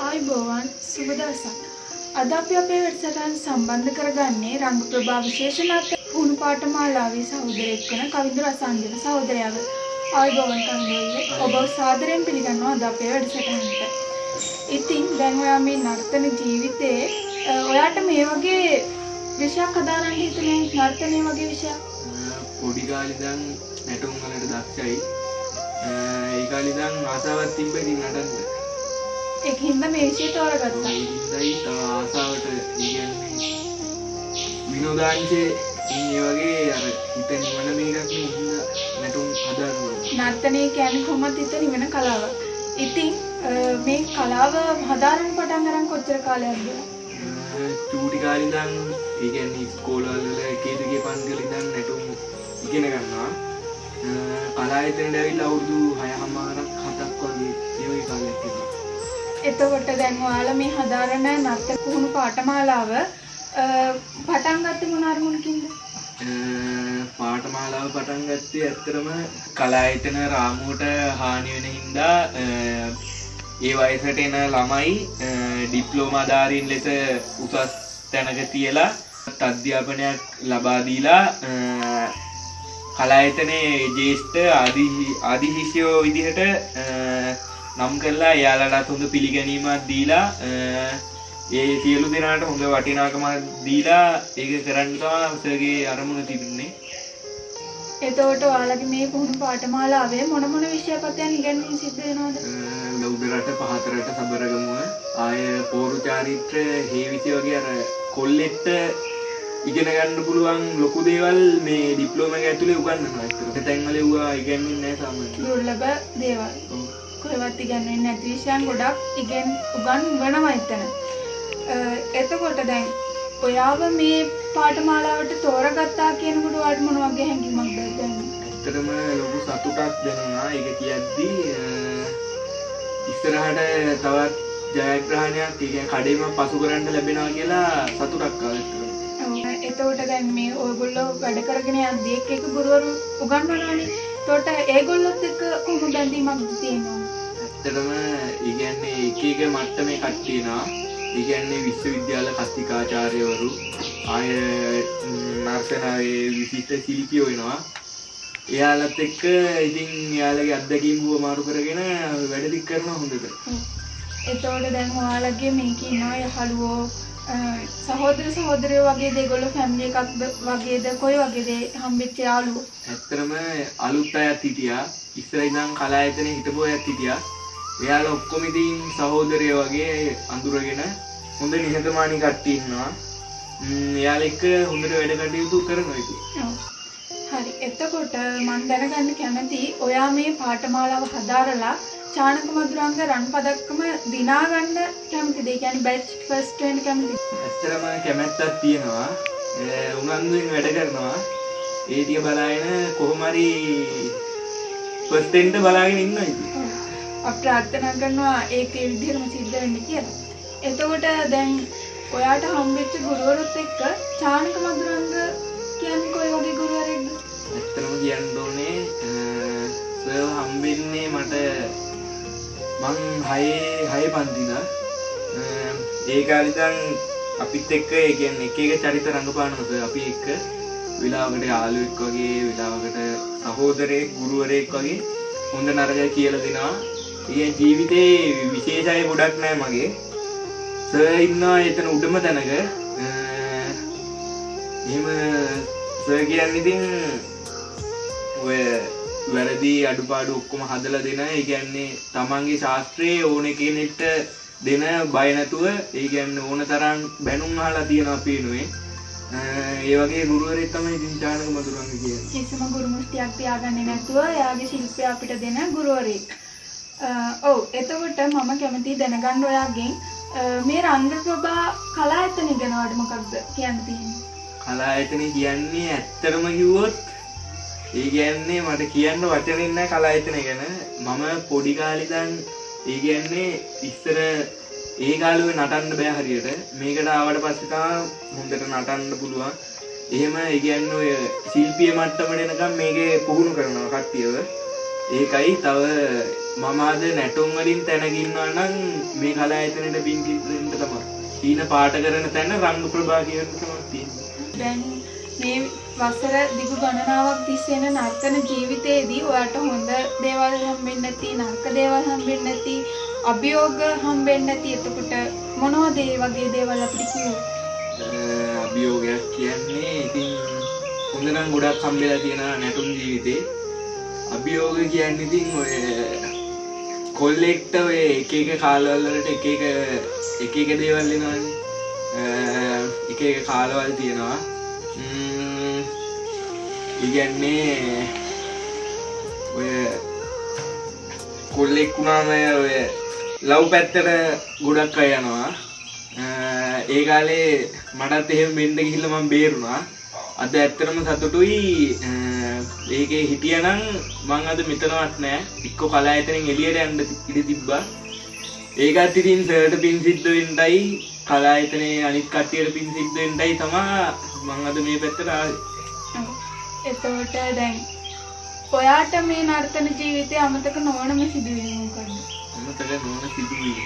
ආයුබෝවන්, සුබ දවසක්. අද අපි අපේ වැඩසටහන සම්බන්ධ කරගන්නේ රංගප්‍රභා විශේෂ නාට්‍ය පුහුණු පාඨමාලාවේ සහෝදරයෙක් වන කවින්ද රසාංජන සහෝදරයාව. ආයුබෝවන් කවින්ද, ඔබව සාදරයෙන් පිළිගන්නවා අද අපේ වැඩසටහනට. ඉතින් දැන් ඔයා මේ නර්තන ජීවිතේ ඔයාට මේ වගේ විෂයක් හදාරන්න හිතුනේ, නර්තනය වගේ විෂයක්? පොඩි කාලේ ඉඳන් නැටුම් වලට දක්ෂයි. ඒ කාලේ ඉඳන් ආසාවක් තිබ්බ ඉතින් නටන්න. ඒක හින්දා මේ විෂය තෝරගත්තා. ඒ හින්දායි තව ආසාවට, ඒ කියන්නේ විනෝදාංශේ ඉතින් ඒ වගේ අර හිත නිවන මේකක් නේ, හින්දා නැටුම් හදාගන්නවා. නර්තනය කියන්නේ කොහොමද හිත නිවන කලාවක්. ඉතින් මේ කලාව හදාරන්න පටන් අරන් කොච්චර කාලයක්ද? චූටි කාලේ ඉඳන්, ඒ කියන්නේ ඉස්කෝලවල වල එකේ දෙකේ පන්ති වල ඉඳන් නැටුම් ඉගෙන ගන්නවා. කලායතනට ඇවිල්ලා අවුරුදු 6.5ක් 7ක් වගේ ඒ වගේ කාලයක් තිබුණා. එතකොට දැන් ඔයාලා මේ හදාරන නර්තන පුහුණු පාඨමාලාව පටන් ගත්තේ මොන අරමුණකින්ද? පාඨමාලාව පටන් ගත්තේ ඇත්තටම කලායතන රාමුවට හානි වෙන හින්දා ඒ වයසට එන ළමයි ඩිප්ලෝමාධාරීන් ලෙස උසස් තැනක තියලා අධ්‍යාපනයක් ලබා දීලා කලායතනයේ ජ්‍යෙෂ්ඨ ආදි ශිෂ්‍යයෝ විදිහට නම් කරලා එයාලටත් හොඳ පිළිගැනීමක් දීලා ඒ සියලු දෙනාට හොඳ වටිනාකමක් දීලා ඒක කරන්න තමයි සර්ගේ අරමුණ තිබුණේ. එතකොට ඔයාලගේ මේ පුහුණු පාඨමාලාවේ මොන මොන විෂයපතයන් ඉගෙනීම සිද්ධ වෙනවද? උඩ රට, පහත රට, සබරගමුව, ආය පෝරු චාරිත්‍ර, හේවිසි වගේ අර කොල්ලෙට්ට ඉගෙන ගන්න පුළුවන් ලොකු දේවල් මේ ඩිප්ලෝමා එක ඇතුලේ උගන්වනවා ඇත්තටම. තැන්වල ඒවා ඉගෙනන්නේ නැහැ සාමාන්‍යයෙන්. දුර්ලභ දේවල්. කොහෙවත් ඉගෙනන්නේ නැති විෂයන් ගොඩක් ඉගෙන උගන්වනවා එතන. එතකොට දැන් ඔයාව මේ පාඨමාලාවට තෝරගත්තා කියනකොට ඔයාට මොන වගේ හැඟීමක්ද දැනෙන්නේ? ඇත්තටම ලොකු සතුටක් දැනුණා. ඒක කියද්දි ඉස්සරහට තවත් ජයග්‍රහණයක්, ඒ කියන්නේ කඩේම පසු කරන්න ලැබෙනවා කියලා සතුටක් ආවා ඇත්තටම. ඔව්. එතකොට දැන් මේ ඔයගොල්ලෝ වැඩ කරගෙන යද්දි එක් එක ගුරුවරු උගන්වනවානේ. එතකොට ඒගොල්ලොත් එක්ක කොහොම බැඳීමක්ද තියෙන්නේ? ඇත්තටම ඒ කියන්නේ එක එක මට්ටමේ කට්ටිය එනවා. ඒ කියන්නේ විශ්වවිද්‍යාල කස්තිකාචාර්යවරු, ආය නර්තනයේ විශිෂ්ට ශිල්පියෝ එනවා. එයාලත් එක්ක ඉතින් එයාලගේ අත්දැකීම් හුවමාරු කරගෙන වැඩ ටික කරනවා හොඳට. එතකොට දැන් ඔයාලගේ මේකේ ඉන්නවා යහළුවෝ, සහෝදර සහෝදරයෝ වගේද, ඒගොල්ලෝ ෆැමිලි එකක්ද වගේද, කොයි වගේද හම්බෙච්ච යාළුවෝ? ඇත්තටම අලුත් අයත් හිටියා. ඉස්සර ඉඳන් කලායතනේ හිටපු අයත් හිටියා. එයාලා ඔක්කොම ඉතින් සහෝදරයෝ වගේ අඳුරගෙන හොඳ නිහතමානී කට්ටිය ඉන්නවා. එයාලා එක්ක හොඳට වැඩ කටයුතු කරනවා ඉතින්. ඔව්. හරි. එතකොට මම දැනගන්න කැමති ඔයා මේ පාඨමාලාව හදාරලා චානක මధుරංග රන් පදක්කම දිනා ගන්න කැමතිද? ඒ කියන්නේ බැච් ෆස්ට් වෙන්න කැමතිද? ඇත්තටම කැමැත්තක් තියෙනවා. උනන්දුවෙන් වැඩ කරනවා. ඒ ටික බලාගෙන කොහොම හරි ෆස්ට් වෙන්න බලාගෙන ඉන්නවා ඉතින්. අපි ප්‍රාර්ථනා කරනවා ඒක ඒ විදිහටම සිද්ධ වෙන්න කියලා. එතකොට දැන් ඔයාට හම්බෙච්ච ගුරුවරුත් එක්ක චානක මధుරංග කියන්නේ කොයි වගේ ගුරුවරයෙක්ද? ඇත්තටම කියන්න ඕනේ සර් හම්බෙන්නේ මට මං 6 පන්ති ඉඳන්. ඒ කාලේ ඉඳන් අපිත් එක්ක ඒ කියන්නේ එක එක චරිත රඟපානවා සර්. අපි එක්ක වෙලාවකට යාළුවෙක් වගේ, වෙලාවකට සහෝදරයෙක්, ගුරුවරයෙක් වගේ හොඳ නරක කියලා දෙනවා. ඒ ජීවිතේ විශේෂ අය ගොඩක් නෑ මගේ. සර් ඉන්නවා එතන උඩම තැනක. එහෙම සර් කියන්නේ ඉතින් ඔය වැරදි අඩුපාඩු ඔක්කොම හදලා දෙන, ඒ කියන්නේ තමන්ගේ ශාස්ත්‍රයේ ඕන කෙනෙක්ට දෙන බය නැතුව, ඒ කියන්නේ ඕන තරම් බැනුම් අහලා තියෙනවා අපි වෙනුවෙන්. ඒ වගේ ගුරුවරයෙක් තමයි ඉතින් චානක මధుරංග කියන්නේ. කිසිම ගුරු මුෂ්ටියක් තියාගන්නේ නැතුව එයාගේ ශිල්පය අපිට දෙන ගුරුවරයෙක්. ඔව්. එතකොට මම කැමතියි දැනගන්න ඔයාගෙන් මේ රංගප්‍රභා කලායතනය ගැන ඔයාට මොකක්ද කියන්න තියෙන්නේ? කලායතනය කියන්නේ ඇත්තටම කිව්වොත් ඒ කියන්නේ මට කියන්න වචනෙන් නෑ කලායතනය ගැන. මම පොඩි කාලේ ඉඳන් ඒ කියන්නේ ඉස්සර ඒ කාලේ ඔය නටන්න බෑ හරියට. මේකට ආවට පස්සේ තමයි හොඳට නටන්න පුළුවන්. එහෙම ඒ කියන්නේ ඔය ශිල්පීය මට්ටමට එනකම් මේකේ පුහුණු කරනවා කට්ටියව. ඒකයි තව මම අද නැටුම් වලින් තැනක ඉන්නවා නම් මේ කලායතනෙට පින් සිද්ධ වෙන්න තමයි. හීන පාට කරන තැන රංග ප්‍රභා කියන තමයි තියෙන්නේ. දැන් මේ වසර දිගු ගණනාවක් තිස්සේ එන නර්තන ජීවිතයේදී ඔයාට හොඳ දේවල් හම්බෙන්න නැති, නරක දේවල් හම්බෙන්න නැති, අභියෝග හම්බෙන්න නැති. එතකොට මොනවද ඒ වගේ දේවල් අපිට කිව්වොත්? අභියෝගයක් කියන්නේ ඉතින් හොඳ නම් ගොඩක් හම්බෙලා තියෙනවා නැටුම් ජීවිතේ. අභියෝග කියන්නේ ඉතින් ඔය කොල්ලෙක්ට ඔය එක එක කාලවල වලට එක එක එක එක දේවල් එනවනේ. එක එක කාලවල් තියෙනවා. ඒ කියන්නේ ඔය කොල්ලෙක් වුණාම ඔය ලව් පැත්තට ගොඩක් අය යනවා. ඒ කාලේ මටත් එහෙම වෙන්න ගිහිල්ලා මං බේරුණා. අද ඇත්තටම සතුටුයි. ඒකේ හිටියානම් මං අද මෙතනවත් නෑ. එක්ක කලායතනෙන් එළියට යන්න ඉඩ තිබ්බා. ඒකත් ඉතින් සර්ට පින් සිද්ධ වෙන්නයි කලායතනේ අනිත් කට්ටියට පින් සිද්ධ වෙන්නයි තමා මං අද මේ පැත්තට ආවේ. එතකොට දැන් ඔයාට මේ නර්තන ජීවිතේ අමතක නොවනම සිදුවීම මොකද්ද? අමතක නොවන සිදුවීම.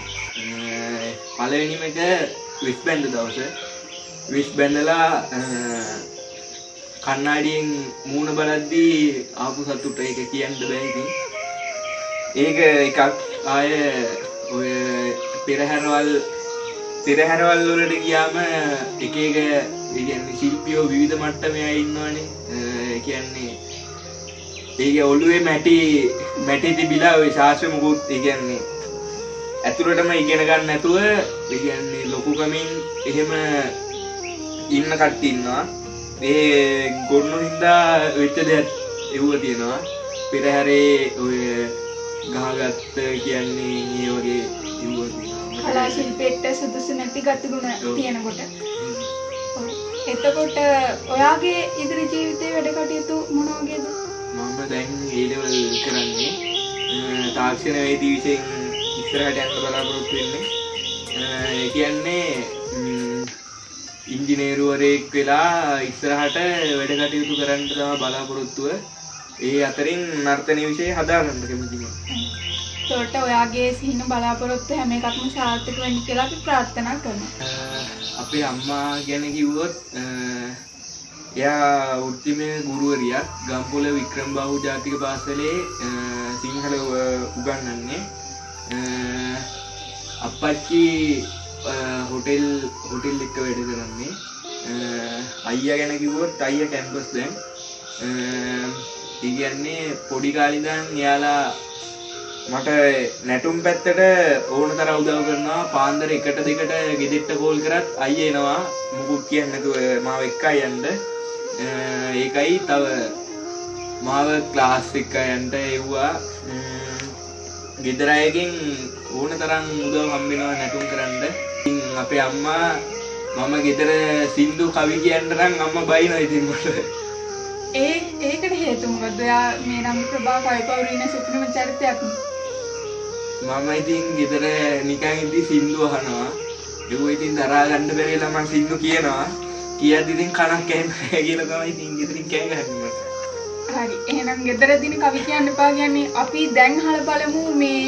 පළවෙනිම එක විස් බැඳ දවස. විස් බැඳලා කණ්ණාඩියෙන් මූණ බලද්දී ආපු සතුට ඒක කියන්න බෑ ඉතින්. ඒක එකක්. ආය ඔය පෙරහැරවල් වලට ගියාම එක එක ඒ කියන්නේ ශිල්පියෝ විවිධ මට්ටමේ අය ඉන්නවනේ. ඒ කියන්නේ ඒක ඔළුවේ මැටි මැටි තිබිලා ඔය ශාස්ත්‍ර මොකුත් ඒ කියන්නේ ඇතුළටම ඉගෙන ගන්න නැතුව ඒ කියන්නේ ලොකුකමින් එහෙම ඉන්න කට්ටිය ඉන්නවා. ඒ ගොන්නු හින්දා වෙච්ච දෙයක් එව්ව තියෙනවා. පෙරහැරේ ඔය ගහගත්ත කියන්නේ ඒ වගේ එව්ව තියෙනවා. කලා ශිල්පයට සුදුසු නැති ගතිගුණ තියෙනකොට. එතකොට ඔයාගේ ඉදිරි ජීවිතේ වැඩ කටයුතු මොන වගේද? මම දැන් ඒ ලෙවල් කරන්නේ තාක්ෂණවේදී විෂයෙන් ඉස්සරහට යන්න බලාපොරොත්තු වෙන්නේ. ඒ කියන්නේ ඉංජිනේරුවරයෙක් වෙලා ඉස්සරහට වැඩ කටයුතු කරන්න තමයි බලාපොරොත්තුව. ඒ අතරින් නර්තන විෂය හදාගන්න කැමතියි මම. එතකොට ඔයාගේ සිහින බලාපොරොත්තු හැම එකක්ම සාර්ථක වෙන්න කියලා අපි ප්‍රාර්ථනා කරනවා. අපේ අම්මා ගැන කිව්වොත් එයා වෘත්තිමය ගුරුවරියක්. ගම්පොළ වික්‍රමබාහු ජාතික පාසලේ සිංහල උගන්වන්නේ. අප්පච්චි හොටෙල් හොටෙල් එක වැඩ කරන්නේ. අයියා ගැන කිව්වොත් අයියා කැම්පස් දැන්. ඒ කියන්නේ පොඩි කාලේ ඉඳන් එයාලා මට නැටුම් පැත්තට ඕන තරම් උදව් කරනවා. පාන්දර 1ට 2ට ගෙදෙට්ට කෝල් කරත් අයියා එනවා. මොකුත් කියන්නේ නැතුව මාව එක්කයි යන්න. ඒකයි තව මාව ක්ලාස් එක යන්න එව්වා. ගෙදර අයගෙන් ඕන තරම් උදව් හම්බ වෙනවා නැටුම් කරන්න. ඉතින් අපේ අම්මා මම ගෙදර සින්දු කවි කියන්න නම් අම්මා බයිනවා ඉතින් මට. ඒකට හේතුව මොකද්ද? ඔයා මේ රංග ප්‍රභා කවිපවුරු ඉන්න සුපිරිම චරිතයක් නේ. මම ඉතින් ගෙදර නිකන් ඉඳි සින්දු අහනවා. ඒව ඉතින් දරා ගන්න බැරි වෙලා මං සින්දු කියනවා. කියද්දි ඉතින් කනක් ඇහෙන්නේ නැහැ කියලා තමයි ඉතින් ගෙදරින් කෑ ගහන්නේ මට. හරි. එහෙනම් ගෙදරදීන කවි කියන්න එපා කියන්නේ අපි දැන් අහලා බලමු මේ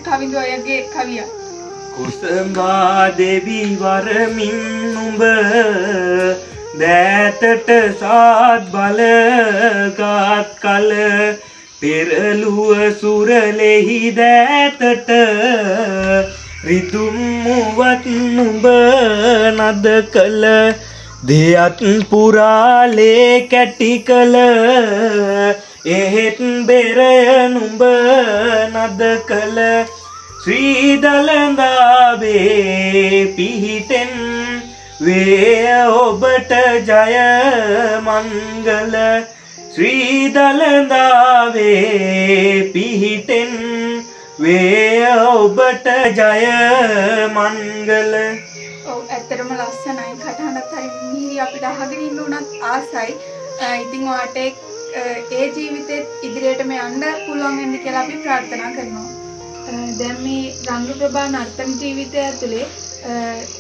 කවිඳු අයගේ කවිය. කොසඹා දෙවි වරමින් නුඹ දෑතට සාත් බලගත් කල පෙරළුව සුරලෙහි දෑතට රිදුම් මුවත් නුඹ නද කළ දෙයත් පුරාලේ කැටි කළ එහෙත් බෙරය නුඹ නද කළ ශ්‍රී දළදාවේ පිහිටෙන් වේය ඔබට ජය මංගල ශ්‍රී දළදාවේ පිහිටෙන් වේය ඔබට ජය මංගල. ඔව් ඇත්තටම ලස්සනයි කටහඬත් හරි මිහිරි අපිට අහගෙන ඉන්න උනත් ආසයි. ඉතින් ඔයාට ඒ ජීවිතෙත් ඉදිරියටම යන්න පුළුවන් වෙන්න කියලා අපි ප්‍රාර්ථනා කරනවා. දැන් මේ රංග ප්‍රභා නර්තන ජීවිතය ඇතුලේ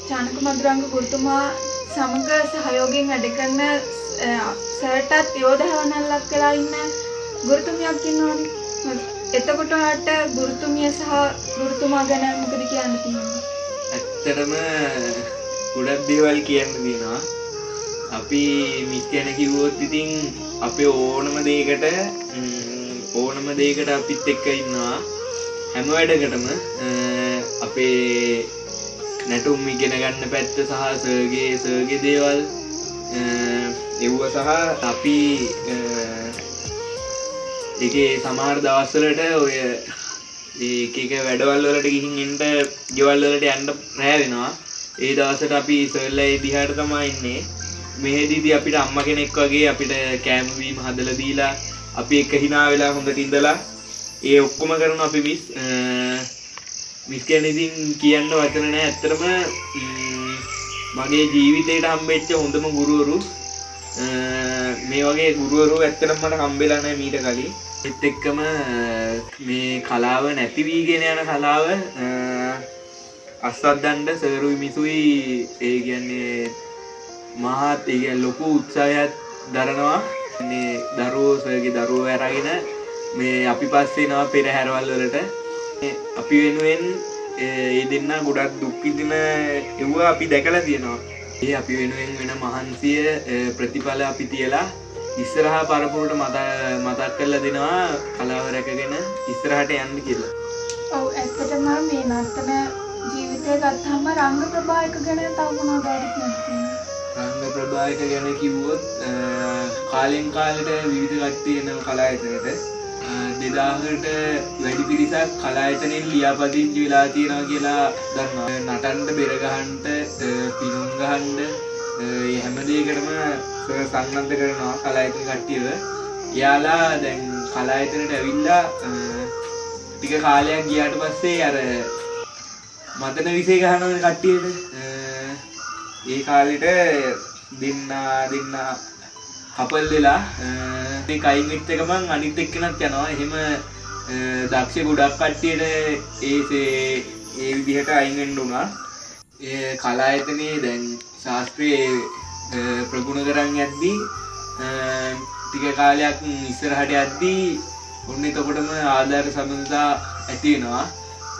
චානක මధుරංග ගුරුතුමා සමග සහයෝගයෙන් වැඩ කරන සර්ටත් යෝධ හවනල්ලක් වෙලා ඉන්න ගුරුතුමියක් ඉන්නවනේ. එතකොට ඔයාට ගුරුතුමිය සහ ගුරුතුමා ගැන මොකද කියන්න තියෙන්නේ? ඇත්තටම ගොඩක් දේවල් කියන්න තියෙනවා. අපි මිස් ගැන කිව්වොත් ඉතින් අපේ ඕනම දෙයකට අපිත් එක්ක ඉන්නවා. හැම වැඩකටම අපේ නැටුම් ඉගෙන ගන්න පැත්ත සහ සර්ගේ දේවල් එව්ව සහ අපි ඒකේ සමහර දවස්වලට ඔය එක එක වැඩවල් වලට ගිහින් එන්න ගෙවල් වලට යන්න රෑ වෙනවා. ඒ දවසට අපි සර්ලා ඒ දිහාට තමයි ඉන්නේ. මෙහෙදීදී අපිට අම්මා කෙනෙක් වගේ අපිට කෑම බීම හදලා දීලා අපි එක hina වෙලා හොඳට ඉඳලා ඒ ඔක්කොම කරන අපි මිස් මිස් කියන්නේ ඉතින් කියන්න වචන නෑ. ඇත්තටම මගේ ජීවිතේට හම්බෙච්ච හොඳම ගුරුවරු මේ වගේ ගුරුවරු ඇත්තටම මට හම්බෙලා නෑ මීට කලින්. ඒත් එක්කම මේ කලාව නැති වීගෙන යන කලාව අස්වද්දන්න සරුයි මිසුයි ඒ කියන්නේ මහත් ඒ කියන්නේ ලොකු උත්සාහයක් දරනවා. මේ දරුවෝ සර්ගේ දරුවෝ අරගෙන මේ අපි පස්සේ එනවා පෙරහැරවල් වලට. අපි වෙනුවෙන් ඒ දෙන්න ගොඩක් දුක් විඳින එව්වා අපි දැකලා තියෙනවා. ඒ අපි වෙනුවෙන් වෙන මහන්සිය ප්‍රතිඵල අපි තියලා ඉස්සරහා පරපුරට මතක් කරලා දෙනවා කලාව රැකගෙන ඉස්සරහට යන්න කියලා. ඔව්, ඇත්තටම මේ නර්තන ජීවිතය ගත්තාම රංග ප්‍රභායක ගැන තව මොනවද ඔයාලට කියන්න තියෙන්නේ? රංග ප්‍රභායක ගැන කිව්වොත් කාලෙන් කාලෙට විවිධ කට්ටිය එනවා කලායතනයට. 2000කට වැඩි පිරිසක් කලායතනෙන් ලියාපදිංචි වෙලා තියෙනවා කියලා දන්නවා. නටන්න, බෙර ගහන්න, පිනුම් ගහන්න, ඒ හැම දෙයකටම සර් සන්නද්ධ කරනවා කලායතන කට්ටියව. එයාලා දැන් කලායතනට ඇවිල්ලා ටික කාලයක් ගියාට පස්සේ අර මදන විෂය ගහනවනේ කට්ටියට. ඒ කාලෙට දෙන්න කපල් වෙලා මේ කයින් වෙච්ච ගමන් අනිත් එක්කෙනත් යනවා. එහෙම දක්ෂ ගොඩක් කට්ටියට ඒ විදිහට අයින් වෙන්න උනා. ඒ කලායතනයේ දැන් ශාස්ත්‍රීය ප්‍රගුණ කරන් යද්දී ටික කාලයක් ඉස්සරහට යද්දී ඔන්න එතකොටම ආධාර සබඳතා ඇති වෙනවා.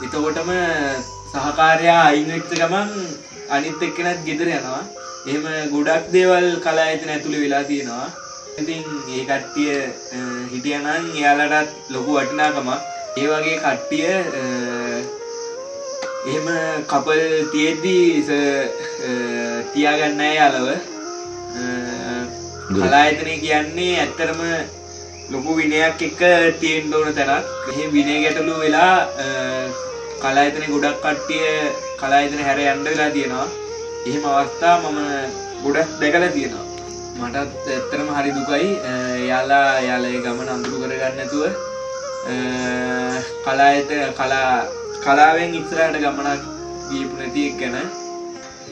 එතකොටම සහකාරයා අයින් වෙච්ච ගමන් අනිත් එක්කෙනත් ගෙදර යනවා. එහෙම ගොඩක් දේවල් කලායතන ඇතුලේ වෙලා තියෙනවා. ඉතින් ඒ කට්ටිය හිටියානම් එයාලටත් ලොකු වටිනාකමක්. ඒ වගේ කට්ටිය එහෙම කපල් තියෙද්දි තියාගන්න නෑ යාලව. කලායතනය කියන්නේ ඇත්තටම ලොකු විනයක් එක්ක තියෙන්න ඕන තැනක්. එහෙම විනය ගැටලු වෙලා කලායතනේ ගොඩක් කට්ටිය කලායතන හැර යන්න වෙලා තියෙනවා. එහෙම අවස්ථා මම ගොඩක් දැකලා තියෙනවා. මටත් ඇත්තටම හරි දුකයි. එයාලා ඒ ගමන අඳුරු කරගන්න නැතුව කලාවෙන් ඉස්සරහට ගමනක් ගියපු නැති එක ගැන.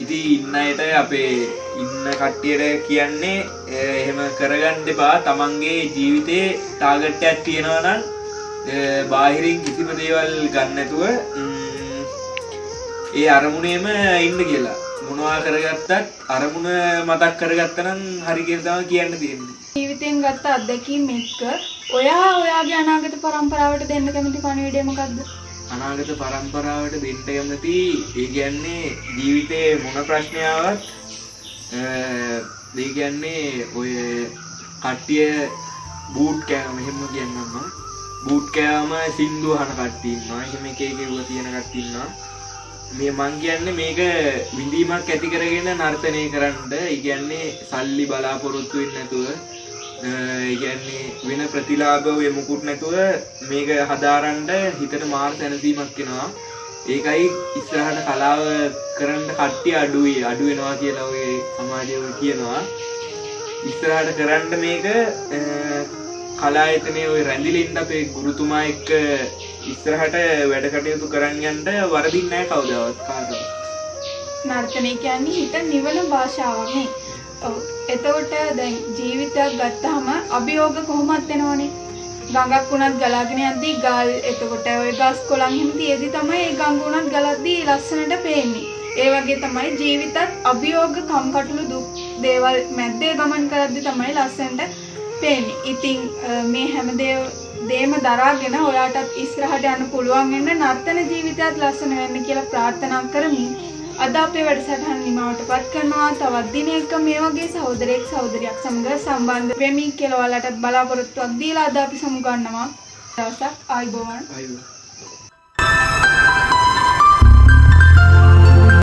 ඉතින් ඉන්න අයට අපේ ඉන්න කට්ටියට කියන්නේ එහෙම කරගන්න එපා. තමන්ගේ ජීවිතේ ටාගට් එකක් තියෙනවා නම් බාහිරින් කිසිම දේවල් ගන්න නැතුව ඒ අරමුණේම ඉන්න කියලා. මොනවා කරගත්තත් අරමුණ මතක් කරගත්තා නම් හරි කියලා තමයි කියන්න තියෙන්නේ. ජීවිතෙන් ගත්ත අත්දැකීම් එක්ක ඔයා ඔයාගේ අනාගත පරම්පරාවට දෙන්න කැමති පණිවිඩය මොකද්ද? අනාගත පරම්පරාවට දෙන්න කැමති ඒ කියන්නේ ජීවිතේ මොන ප්‍රශ්නය ආවත් ඒ කියන්නේ ඔය කට්ටිය බූට් කෑවම එහෙම කියන්නම් මම. බූට් කෑවම සින්දු අහන කට්ටිය ඉන්නවා. එහෙම එක එක ඒවා තියෙන කට්ටිය ඉන්නවා. මේ මං කියන්නේ මේක විඳීමක් ඇති කරගෙන නර්තනය කරන්න. ඒ කියන්නේ සල්ලි බලාපොරොත්තු වෙන්නේ නැතුව, ඒ කියන්නේ වෙන ප්‍රතිලාභ ඔය මුකුත් නැතුව මේක හදාරන්න හිතට මාර සැනසීමක් එනවා. ඒකයි ඉස්සරහට කලාව කරන්න කට්ටිය අඩු වෙනවා කියලා ඔය සමාජයේ ඔය කියනවා. ඉස්සරහට කරන්න මේක කලායතනයේ ඔය රැඳිලා ඉන්න අපේ ගුරුතුමා එක්ක ඉස්සරහට වැඩ කටයුතු කරන් යන්න වරදින්නේ නැහැ කවදාවත් කාටවත්. නර්තනය කියන්නේ හිත නිවන භාෂාවක් නේ. ඔව්. එතකොට දැන් ජීවිතයක් ගත්තාම අභියෝග කොහොමත් එනවනේ. ගඟක් වුණත් ගලාගෙන යද්දී ගල්, එතකොට ඔය ගස් කොළන් එහෙම තියෙද්දි තමයි ඒ ගඟ වුණත් ගලද්දී ලස්සනට පේන්නේ. ඒ වගේ තමයි ජීවිතත් අභියෝග කම්කටොළු දුක් දේවල් මැද්දේ ගමන් කරද්දී තමයි ලස්සනට පේන්නේ. ඉතින් මේ හැම දේම දරාගෙන ඔයාටත් ඉස්සරහට යන්න පුළුවන් වෙන්න, නර්තන ජීවිතයත් ලස්සන වෙන්න කියලා ප්‍රාර්ථනා කරමින් අද අපේ වැඩසටහන නිමවට පත් කරනවා. තවත් දිනයක මේ වගේ සහෝදරයෙක් සහෝදරියක් සමග සම්බන්ධ වෙමි කියලා ඔයාලටත් බලාපොරොත්තුවක් දීලා අද අපි සමුගන්නවා. දවසක් ආයුබෝවන්. ආයුබෝවන්.